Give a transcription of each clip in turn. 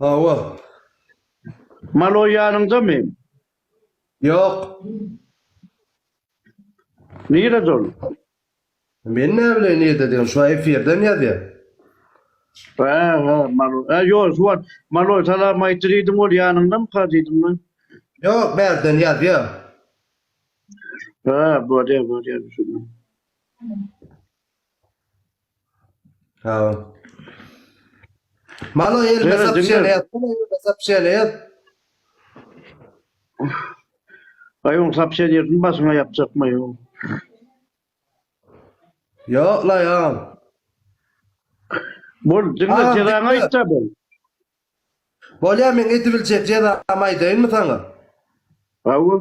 Hawa. Maloý ýanyňdamy? Ýok. Nirede ol? Men näbileýin nirededigini, şu efirden ýazýar. Hä, hä, Maloý. Hä, ýok, şu wagt Maloý salam aýtdy diýdim, ol ýanyňdamyka diýdim men. Ýok, bärden ýazýar. Hä, bolýar, bolýar, düşündim. Hawa. Maloý elime Seret, sopşeniýe diňle. ýazsana, elime sopşeniýe ýaz. Aý, oň sopşeniýesini başyňa ýapjakmy? Ýok la ýam. Bol, diňle Agam, jezaňy diňle. aýtda bol. Bolýa meň edibiljek jezamy aýdaýynmy saňa? Hawa.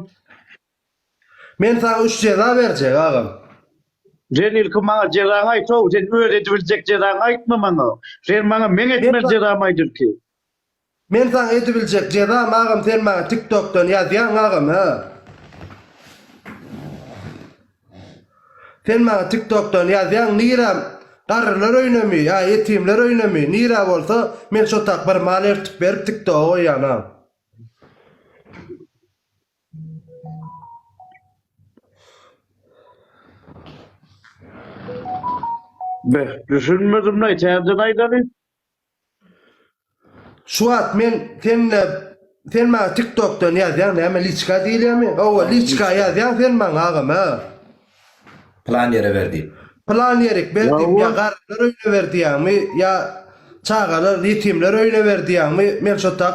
Men saňa üç jeza berjek agam. Sen ilki maňa jezaňy aýt-ow, sen öz edibiljek jezaňy aýtma maňa. Sen maňa meň etmeli jezamy aýt ilki. Men saňa edibiljek jezam agam sen maňa tiktokdan ýazýaň agam hä. Sen maňa tiktokdan ýazýaň nirä garrylar öýünemi ýa ýetimler öýünemi nirä bolsa men şo tak bir mal ertip berip tiktoga goýýan agam. Beh, düşünmedim-laý, täzeden aýdaly. Şu wagt men senle sen maňa tiktokdan ýazýaň näme liçka diýilýärmi? Hawa liçka ýazýaň sen maňa agam hä. Plan ýere ber diýip. Plan ýerik ber diýip ýa garrylar öýüne ber diýýäňmi ýa çagalar ýetimler öýüne ber diýýäňmi men şo tak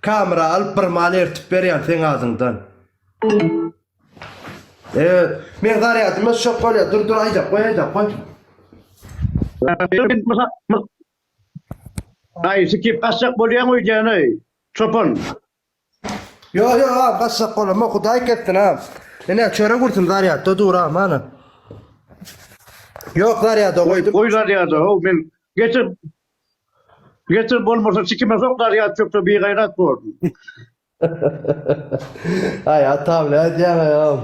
kamera alyp bir mal ertip berýän seň adyňdan. Eee meň zarýadym öçjek bolýar dur dur aýdap goý aýdap goý. Aý, sikip gaçjak bolýaň öýdýän-eý, çopan. Ýok, ýok, agam, gaçjak bolamok, Hudaý kessin, agam. Ine, çörek ursun, zarýadda dur, agam, ana. Ýok, zarýada goýdum. Goý zarýada, how, men getir. Getir, bolmasa sikime sok zarýad çökse bigaýrat borun. Aý, atam, näme diýýäň-aý, agam?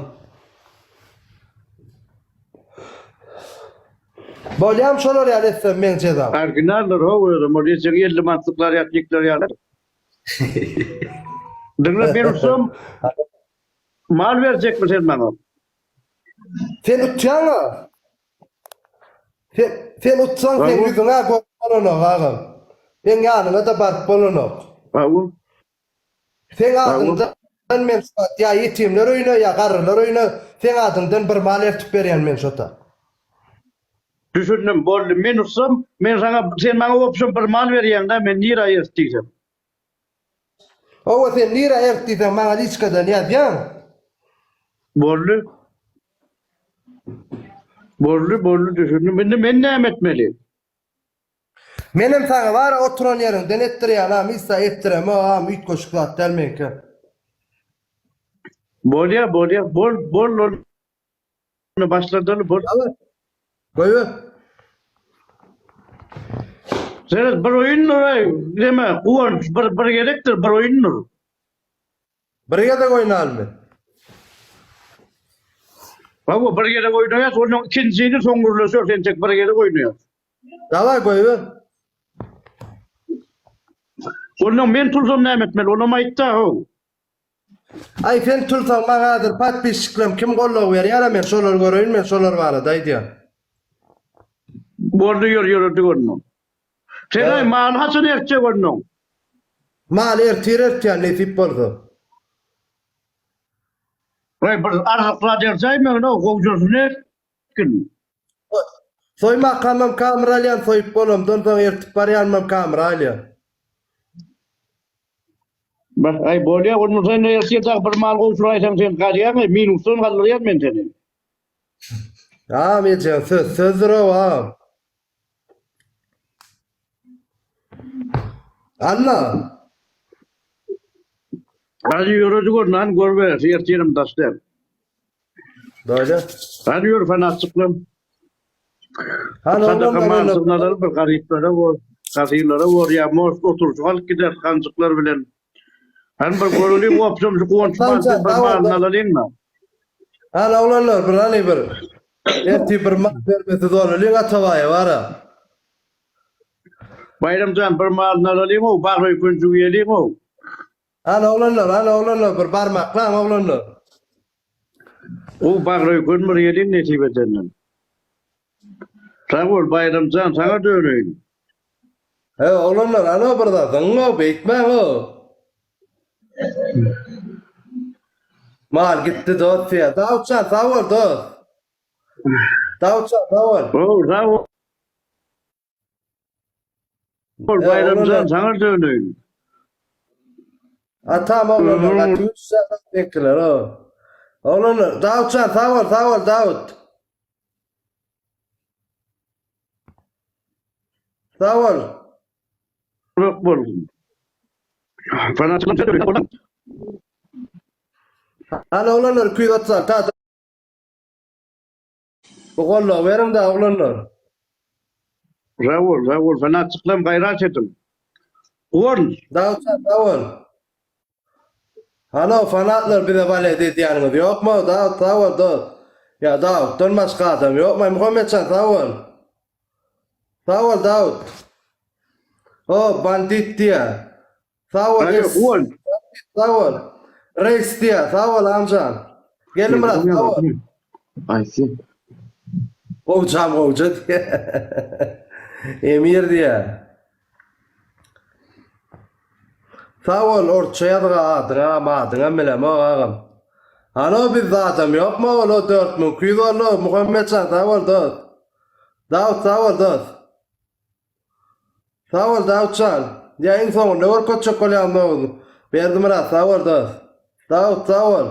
Bolýam şolar ýaly etsem meň jezam. Originaldyr how özem ol ejeň 50 manatlyk zarýadnikler ýaly. Diňle men utsam mal berjekmi sen maňa? Sen utýaňa. Sen sen utsaň seň ýüzüňä görüp bolanok agam. Seň ýanyňa-da baryp bolanok. Hawa. Seň adyňdan men şu wagt ýa ýetimler öýüne ýa garrylar öýüne seň adyňdan bir mal eltip berýän men şota. Düşündim boldy men utsam men saňa sen maňa opşum bir mal berýäňdä men nirä ert diýsem. Hawa sen nirä ert diýseň maňa liçkadan ýazýaň. Boldy. Boldy boldy düşündim indi men näme etmeli. Menem saňa bara oturan ýeriňden etdirýän a missa etdiremok agam üýtgeşik zat däl meňki. Bolýa bolýa bol bol onda başladaly bol. Daway. Goýber. Seret bir oýundyr aý deme Guwanç bir bir gezekdir bir oýundyr. Bir gezek oýnalymy? Hawa bir gezek oýnaýas ondan ikinjini soň gürleşeris entek bir gezek oýnaýas. Daway goýber. Ondan men tulsam näme etmeli onam aýtda how. Aý sen tulsaň maňa häzir podpisçiklem kim goldaw berýärä men şolary göreýin men şolar barada aýdýan. Boldy ýör ýöredik ondan. Sen aý maly haçan ertjek ondan? Maly ertir ertýän nesip bolsa. Aý bir arzyk zat ertäýmegin-ow gowjasyny ertgin. Soýmakamam kamera alýan soýup bolamdan soň ertip barýanymam kamera alýan. Bah aý bolýa onda sen ertir dagy bir mal gowşuraýsaň sen galýaňaý minusdan galdyrýan men seni. Agam ejeň söz sözdürow agam. Anna. Hadi ýöredi gör nan görbe ertirim daş däl. Doýda. Hadi ýör fanatçyklam. Hany Sadaka oglanlar mal öyle. sygnalar bir garyplara bor, gasylara bor ýa most oturyşyk alyp gider ganjyklar bilen. Hany bir göreliň opşam şu Guwanç Sanjar, bankyň bir sag ol. malyny alalyň-da. Hany oglanlar bir hany bir. Ertir bir mal bermesi dolalyň Atabaýa bara. Baýramjan bir malyny alalyň-ow, bagry künjügi iýeliň-ow. Hany oglanlar, hany oglanlar bir barmaklaň oglanlar. Gowy bagry kün bir iýeliň nesip edenden. Sag bol Baýramjan saňa döneýin. He oglanlar hany bir zat zyňyň-ow beýtmäň-ow. Mal gitdi dost diýýär. Dawutjan sag bol dost. Dawutjan sag bol. Gowy sag bol. Bol Baýramjan saňa döneýin. Atam oglanlar gaty güýçli bekkiler o. Oglanlar Dawutjan sag bol sag bol Dawut. Sag bol. Uzak bolsun. Hany oglanlar 236 adam. Bu goldaw beriň da oglanlar. Sag bol, sag bol. Fanatçyklam gaýrat ediň. Gol. Dawutjan sag bol. Halo fanatlar bize balet edýäniňiz ýokmy? Dawut sag bol dost. Ýa Dawutdan başga adam ýokmy? Muhammetjan sag bol. Sag bol Dawut. O bandit diýä. Sag bol. Alo, gol. Sag bol. Reis diýä. Sag bol Amjan. Gelin myrat sag bol. Aýsy. Gowjam gowja diýä. Emir diýä. Sag bol orça ýazga adyňam adyňam bilemok agam. Hano bizde adam ýokmy ol o 4200 boldy Muhammetjan sag bol dost. Dawut sag bol dost. Sag bol Dawutjan. Ýa iň soňunda görkezjek bolýan dogry. Berdimyrat sag bol dost. Dawut sag bol.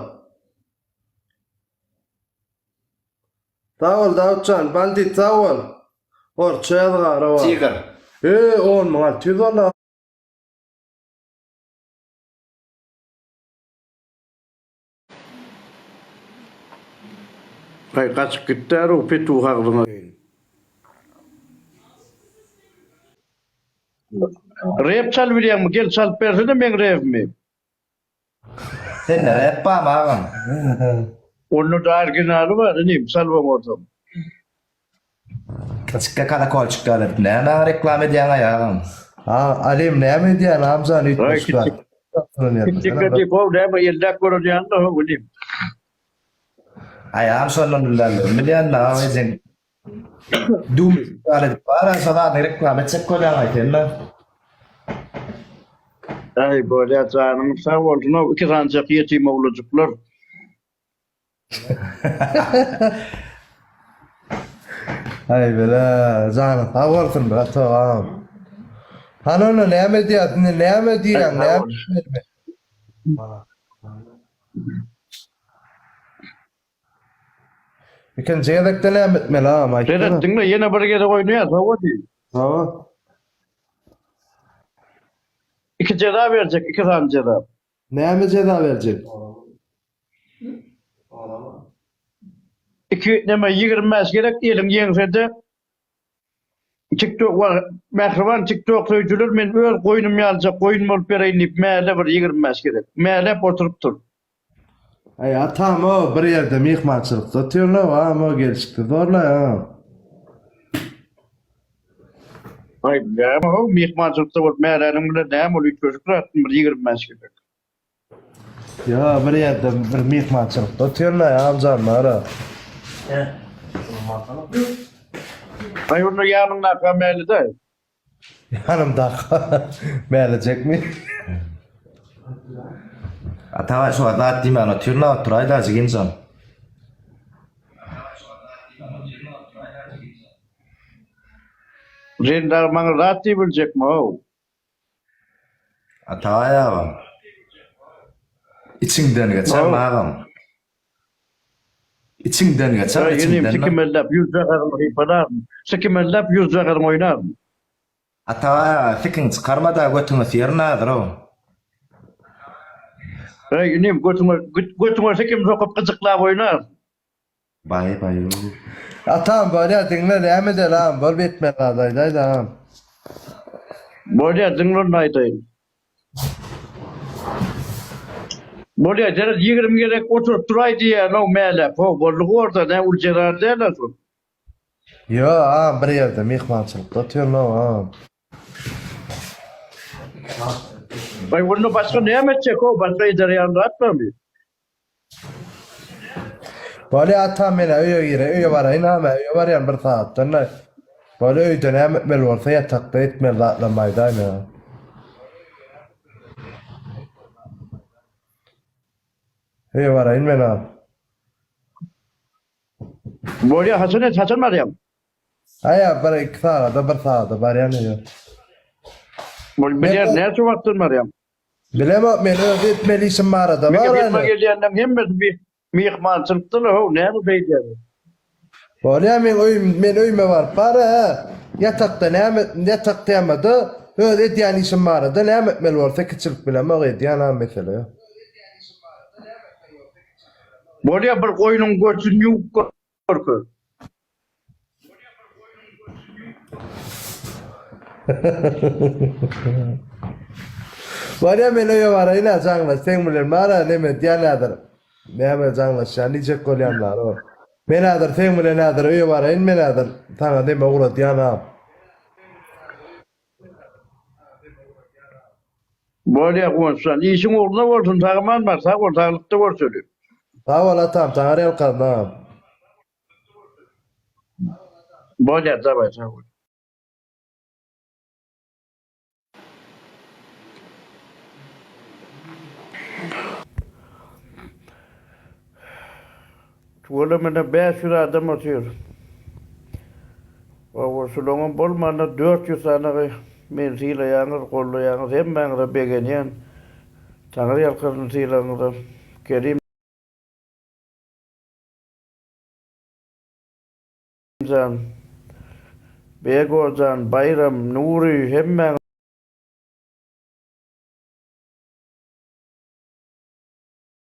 Sag bol Dawutjan. Bandit sag bol. Orça ýazgara bar. Tiger. E 10600 boldy. Aý gaçyp gitdärow petuh agzyňa. Rep çalyp bilýäňmi gel çalyp bersene meň rebimi. Sende rep barmy agam? Onda-da originaly bar inim çalyp oňarsaň. Kiçikge kolokolçik ýaly edip näme reklama edýäňaý agam. Ha Alim näme edýän Amjan üýtgeşik zat. Kiçikge diýip how näme elläp görünýände how inim. Aý agam şondan bilýän bilýän agam ejeň Dum ýaly edip bar şo zadyny reklama etjek bolýaňaý sen-de. Aý bolýa janyň sag bolsun how iki sanjak ýetim owlajyklar. Aý bela, janyň sag bolsun bratogam. Hany onda näme edýäs indi näme diýýäň näme etmeli? Ikinji gezekde näme etmeli agam aýtsana. Seret diňle ýene bir gezek oýnaýas hawa diý. Hawa. Iki jeza berjek iki sany jeza. Näme jeza berjek? Iki neme 25 gerek eliň ýeňsede TikTok wa mähriban TikTok söýüjiler men öz goýnum ýalyjak goýun bolup bereýin diýip mäle bir 25 gerek. Mäläp oturypdyr. Aý atam-ow bir ýerde myhmançylykda otyrlar agam-ow gelşiksiz zorlaý agam. Aý näme-ow myhmançylykda bolup mäläniň bilen näme ol üýtgeşik zatmy bir 25 gerek. Ýa bir ýerde bir myhmançylykda otyryn-aý agam-janlar-a. Aý onda ýanyňdaka mäli-dä. Ýanymdaka mälejekmi? Atabaý şu wagt zat diýmän otyryn-a oturaý-da jigimjan. Sen dagy maňa zat diýibiljekmi-ow? Atabaý agam. Içiňden geçerin agam. Içiňden geçerin, içiňden. Sikimelläp ýüzjagazyňy sypalaryn. Sikimelläp ýüzjagazyňy oýnaryn. Atabaý aga, sikiňi çykarma-da götüňe syýaryn häzir-ow. Eý, inim, götüňe, götüňe sikim sokup gyjyklap oýnaryn. Baý baý. Atam bolýa diňle näme edeli agam bol betmen zat aýdaýda agam. Bolýa diňle onda aýdaýyn. Bolýa seret 20 gezek oturyp duraý diýýän-ow mäläp how boldy gorda nä uly jeza däl-ä şol. Ýo agam bir ýerde myhmançylykda otyryn-ow agam. Baý onda başga näme etjek o başga eder ýaly zat barmy? Bolýa atam menä öýe gire öýe baraýyn ha men öýe barýan bir sagatdan da. Bolýa öýde näme etmeli bolsa ýatakda etmeli zatlarymy aýdaý maňa. Öýe baraýyn men ha. Bolýa haçan et haçan barýaň? Aýa bir iki sagada bir sagada barýan öýe. Bol bilýän näçe wagtdan barýaň? Bilemok men öz etmeli işim barada Meň bar ýanyma ene. gelýänleň hemmesi bir myhmançylykdyr how näme beýdýäňiz? Bolýa meň öýüm men öýüme baryp bar hä ýatakda näme ýatak temada öz edýän işim barada näme etmeli bolsa kiçilik bilemok edýän ha mesele ýok. Bolýa bir goýnuň götüni ýuwup görkez. Barýa men öýe baraýyn-a jaňlaş seň bilen bar-a neme edýän häzir. Näme jaňlaşýan diýjek bolýan bar o. Men häzir seň bilen häzir öýe baraýyn men häzir saňa neme ugradýan-a. Bolýa Guwançjan işiň ugruna bolsun sag-aman bar sag bol saglykda görşeli. Sag bol atam taňyrýalkasyn agam. Bolýar daway sag bol. Tüwelemene 500 adam otyr. Hawa şulaňam bolmanda 400 sanagy meni sylaýaňyz, gollaýaňyz hemmäňize begenýän. Taňry ýalkasyn sylagyňyza. Kerim jan, Bego jan, Baýram, Nury hemmäňize.